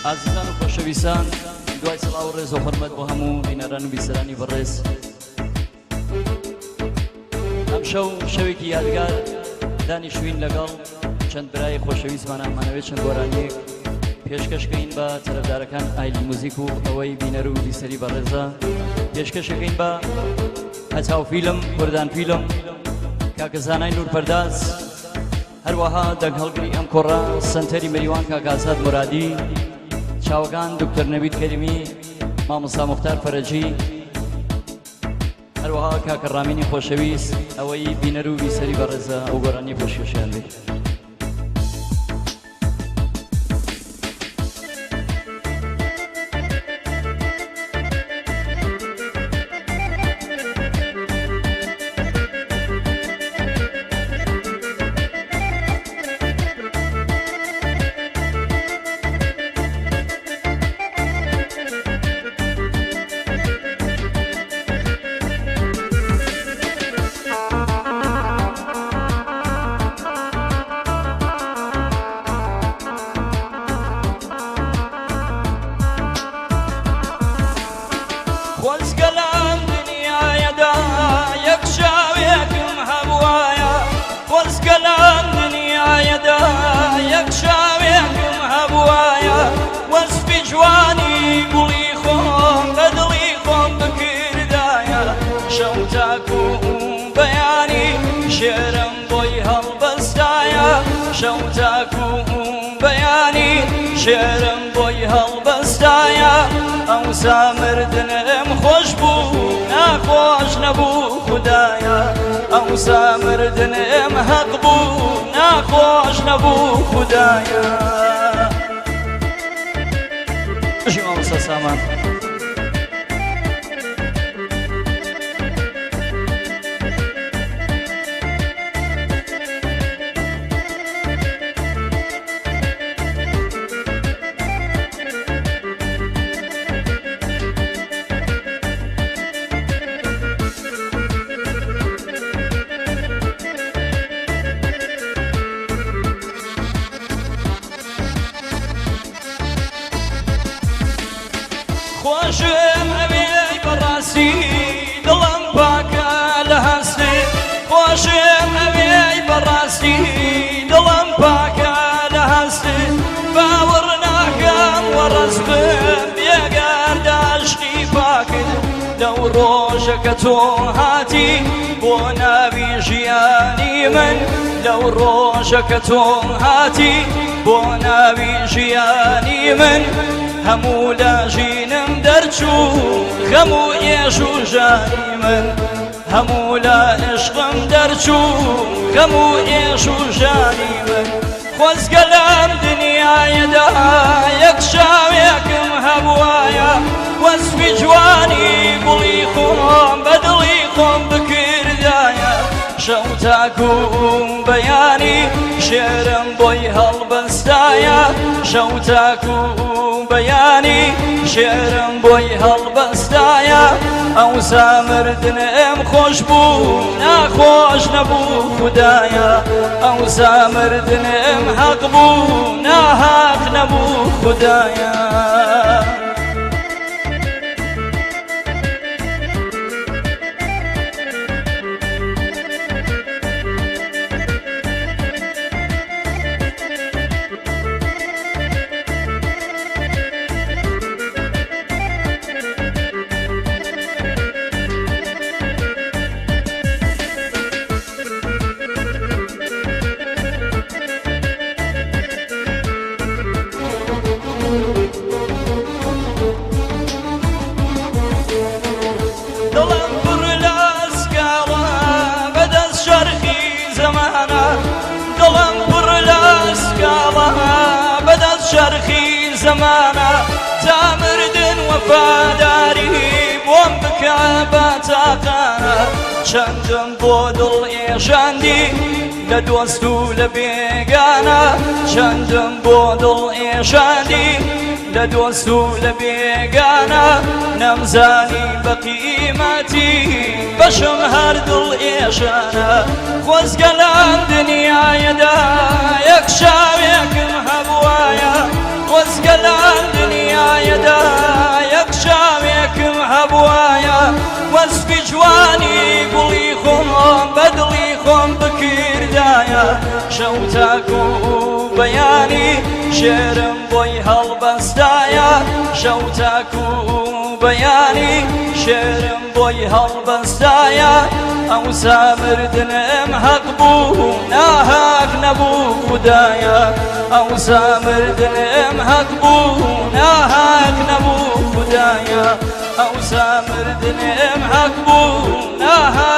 ئازیزان و خۆشەویستان، دوای سڵاو و ڕێز و حورمەت بۆ هەموو بینەران و بیسەرانی بەڕێز، ئەمشەو شەوێکی یادگار دانیشتوین لەگەڵ چەند برای خۆشەویستمان، ئەمانەوێت چەند گۆرانیەک پێشکەشکەین بە تەرەفدارەکان ئایلی موزیک و ئەوەی بینەر و بیسەری بەڕێزە پێشکەشەکەین بە هەتاو فیلم، کوردان فیلم، کاکە زانای نور پەرداز، هەروەها دەنگهەڵگری ئەم کۆڕە سنتەری مەریوان کاک ئازاد مورادی، چاوەکان دکتۆر نەوید کەریمی، مامۆستا موختار فەرەجی، هەروەها کاکە ڕامینی خۆشەویست، ئەوەی بینەر و بیسەری بەڕێزە ئەو گۆرانی پێشکەشیان بێت. خۆزگە لەم دنیایەدا یەک چاوێکم هەبوایە، خۆزگە لەم دنیایەدا یەک چاوێکم هەبوایە، وەسفی جوانی گوڵی خۆم بە دڵی خۆم بکردایە، شەو تاکو بەیانی شێرم بۆی هەڵبەستایە، شەو تاکو بەیانی شێرم بۆی هەڵبەستایە، ئەوسا مردنم خۆش بوو ناخۆش نەبوو خودایە، ئەوسا مردنم هەق بوو ناخۆش نەبوو خودایە. بژی مامۆستا سامان. خۆشم ئەوێی بەڕاستی دڵم پاکە لە هەستێ، خۆشم ئەوێی بەڕاستی دڵم پاکە لە هەستێ، باوەڕ ناکەم وەڕەز بم بێگەرد عەشقی پاکت، لەو ڕۆژە کە تۆ هاتی بۆ ناوی ژیانی من، لەو ڕۆژە کە تۆ هاتی بۆ ناوی ژیانی من، هەموو لە ژینم دەرچوو غەم و ئێش و ژانی من، هەموو لە عشقم دەرچوو غەم و ئێش و ژانی من. خۆزگە لەم دنیایەدا یەک چاوێکم هەبوایە، وەسفی جوانی گوڵی خۆم بە دڵی خۆم بکردایە، شەو تاکو بەیانی شێرم بۆی هەڵبەستایە، شەو تاکو بەیانی شێرم بۆی هەڵبەستایە، ئەوسا مردنم خۆش بوو ناخۆش نەبوو خودایە، ئەوسا مردنم حەق بوو ناحەق نەبوو خودایە. دڵم پڕ لە سکاڵە بەدەست شەرخی زەمانە، دڵم پڕ لە سکاڵە بەدەست شەرخی زەمانە، تا مردن وەفاداری بۆم بکە بە تاقانە، چەندم بۆ دڵ ئێشاندی لە دۆست و لە بێگانە، چەندم بۆ دڵ ئێشاندی لە دۆست و لە بێگانە، نەمزانی بە قیمەتی بەشم هەر دڵ ئێشانە، خۆزگە لەم دنیایەدا یەک چاوێکم هەبوایە، خۆزگە لەم. وەسفی جوانی گوڵی خۆم بە دڵی خۆم بکردایە، شەو تاکو بەیانی شێرم بۆی هەڵبەستایە، شەو تاکو بەیانی شێرم بۆی هەڵبەستایە. ئەوسا مردنم هەق بوو ناهەق نەبوو خودایە، ئەوسا مردنم هەق بوو ناهەق نەبوو خودایە، ئەوسا مردنم هەق بوو ناهەق.